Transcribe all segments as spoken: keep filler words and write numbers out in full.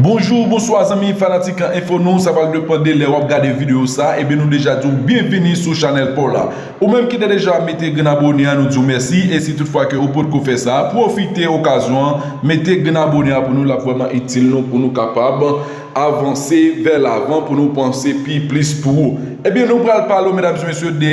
Bonjou, bonswa zanmi fanatik Enfo Nou, sa pral depann de lè w ap gade videyo sa, ebyen nou deja di w byenvini sou chanèl pa w la. Ou menm ki te deja mete grenn abone a, nou di w mèsi, e si toutfwa ke ou potko fè sa, pwofite okazyon an, mete grenn abone a pou nou, l ap vrèman itil nou, pou nou kapab avanse vè lavan, pou nou panse pi plis pou ou. Ebyen, nou pral pale w, medam e mesye, de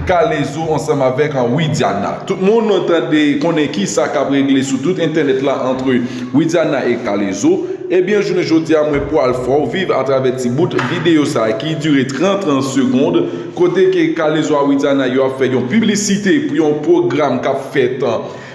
K-Lezo ansanm avèk Widiana. Tout moun tande konnen kisa k ap regle sou tout entènèt la antre Widiana e K-Lezo. Ebyen, jounen jodi a, mwen pral fè w viv atravè ti bout videyo sa ki dire trant segonn, kote ke K-Lezo a Widiana yo ap fè yon piblisite pou yon pwogram k ap fèt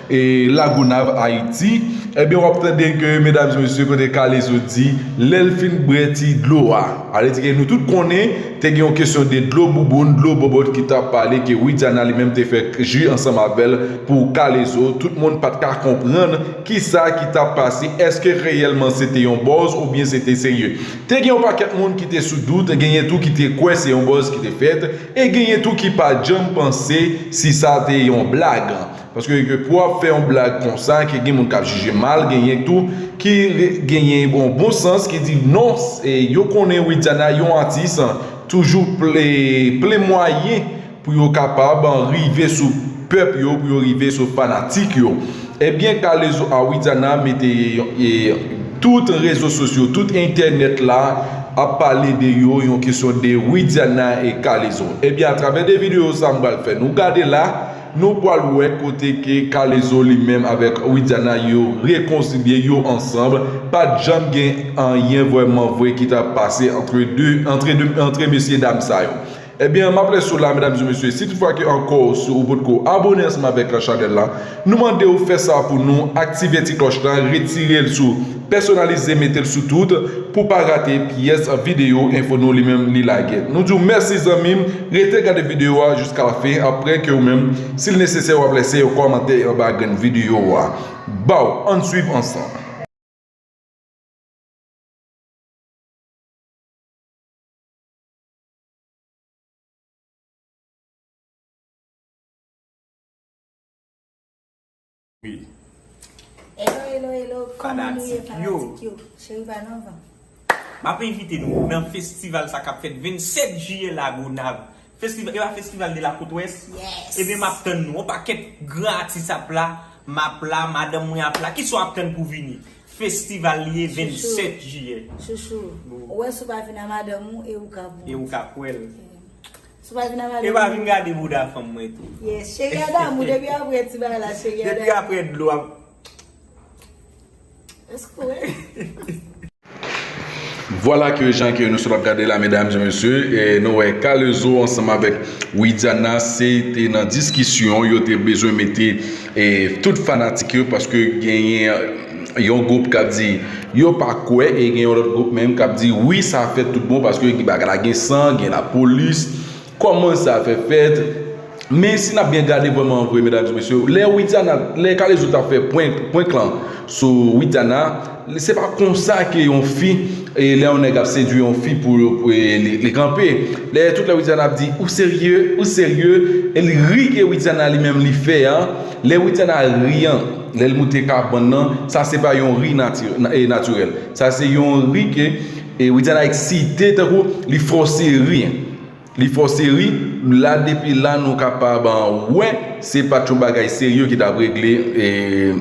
e, Lagonav, Ayiti, ebyen, w ap tande ke, medam e mesye, kote K-Lezo di, lè l fin bwè ti dlo a. Sa vle di ke nou tout konnen, te gen yon kesyon de dlo bouboun, dlo bòbòt ki t ap pale, ke Widiana li menm te fè ji ansanm avè l pou K-Lezo. Tout moun pa t ka konprann kisa ki t ap pase. Èske reyèlman se te yon buzz oubyen se te serye? Te gen yon pakèt moun ki te sou dout, genyen tou ki te kwè se yon buzz ki te fèt, e genyen tou ki pa t janm panse si sa te yon blag. Paske ke pou w ap fè yon blag konsa, ke gen moun k ap jije mal, genyen tou ki re- genyen yon bon sans ki di non, e yo konnen Widiana yon atis, toujou plen, plen mwayen pou yo kapab rive sou pèp yo, pou yo rive sou fanatik yo. Ebyen, K-Lezo a Widiana mete e, tout rezo sosyo, tout entènèt la ap pale de yo, yon kesyon de Widiana e K-Lezo. Ebyen, atravè de videyo sa m pral fè nou gade la, nou pral wè kote ke K-Lezo li menm avèk Widiana yo rekonsilye yo ansanm. Pa t janm gen anyen vrèman vre ki t ap pase antre de, antre de, antre mesye dam sa yo. Ebyen, m ap lèse w la, medam e mesye, si toutfwa ke ankò ou potko abone ansanm avèk chanèl la, nou mande w fè sa pou nou, aktive ti klòch la, retire l sou pèsonalize, mete l sou tout, pou pa rate pyès videyo Enfo Nou li menm li lage. Nou di w mèsi zanmi m, rete gade videyo a jiska lafen, apre ke ou menm, si l nesesè, w ap lèse yon kòmantè anba grenn videyo a. Baw, ann swiv ansanm. Wi. Hello, hello, hello. Kòman nou ye, fanatik yo? Fanatik yo? Cheri pa nan van. M ap envite nou nan festival sa k ap fèt vennsèt jiyè Lagonav. Festival, e pa festival de la Côte Ouest? Yes. Ebyen, m ap tann nou. Yon pakèt gran atis ap la, m ap la, madanm mwen ap la. Kisa w ap tann pou vini? Festival li ye, chouchou, vennsèt jiyè. Chouchou. Bon. Ou wè, si w pa vin a madanm ou, e ou ka bon. E ou ka kwè l. Si w pa vin a madanm ou. E pa vin gade bouda fanm mwen tou. Yes, cheri a damou, depi apre ti bagay la, cheri a damou. Depi apre dlo ap. Èske w wè? Vwala ke jan ke nou sot ap gade la, medam e mesye, e nou wè K-Lezo ansanm avèk Widiana, se te nan diskisyon, yo te bezwen mete, e, tout fanatik yo, paske genyen yon gwoup k ap di yo pa kwè, e gen yon lòt gwoup menm k ap di wi, sa fèt tout bon, paske bagay la gen san, gen lapolis, kòman sa fè fèt? Men si n ap byen gade vrèman vre, medam e mesye, lè Widiana, lè K-Lezo t ap fè prank, prank lan sou Widiana, se pa konsa ke yon fi, e lè yon nèg ap sedui yon fi pou, pou, e, li, li kanpe. Lè tout lè Widiana ap di, ou serye, ou serye, e li ri ke Widiana li menm li fè a. Lè Widiana ri an, lè l moute kabann nan, sa se pa yon ri nati-, na-, e, natirèl. Sa se yon ri ke, e, Widiana eksite, tankou li fòse ri. Li fòse ri, la depi la nou kapab wè se pa t yon bagay serye ki t ap regle, e,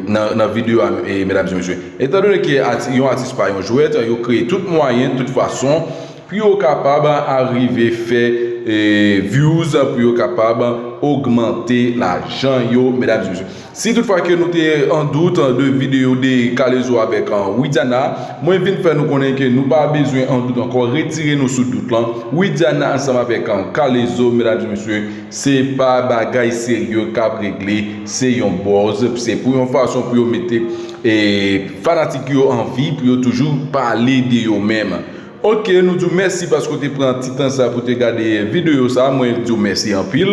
nan, nan videyo a, e, medam e mesye. Etandone ke ati-, yon atis pa yon jwèt, yo kreye tout mwayen, tout fason pou yo kapab arive fè, e, views, pou yo kapab ogmante lajan yo, medam e mesye. Si toutfwa ke nou te an dout de videyo de K-Lezo avèk, an, Widiana, mwen vin fè nou konnen ke nou pa bezwen an dout ankò, retire nou sou dout lan. Widiana ansanm avèk, an, K-Lezo, medam e mesye, se pa bagay serye k ap regle, se yon buzz, se pou yon fason pou yo mete, e, fanatik yo anvi, pou yo toujou pale de yo menm. Oke, nou di w mèsi paske w te pran ti tan sa pou te gade videyo sa. Mwen di w mèsi anpil.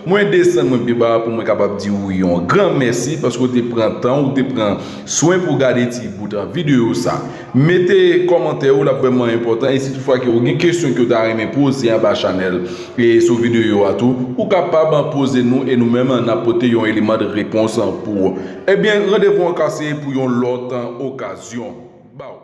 Mwen desann mwen pi ba pou mwen kapab di w yon gran mèsi paske w te pran tan, w te pran swen pou w gade ti bout videyo sa. Mete kòmantè w, l ap vrèman enpòtan. E si toutfwa ke w gen kesyon ke w ta renmen poze anba chanèl e sou videyo a tou, ou kapab poze nou e nou menm n ap pote yon eleman de repons pou ou. Ebyen, randevou an kase pou yon lòt okazyon. Baw.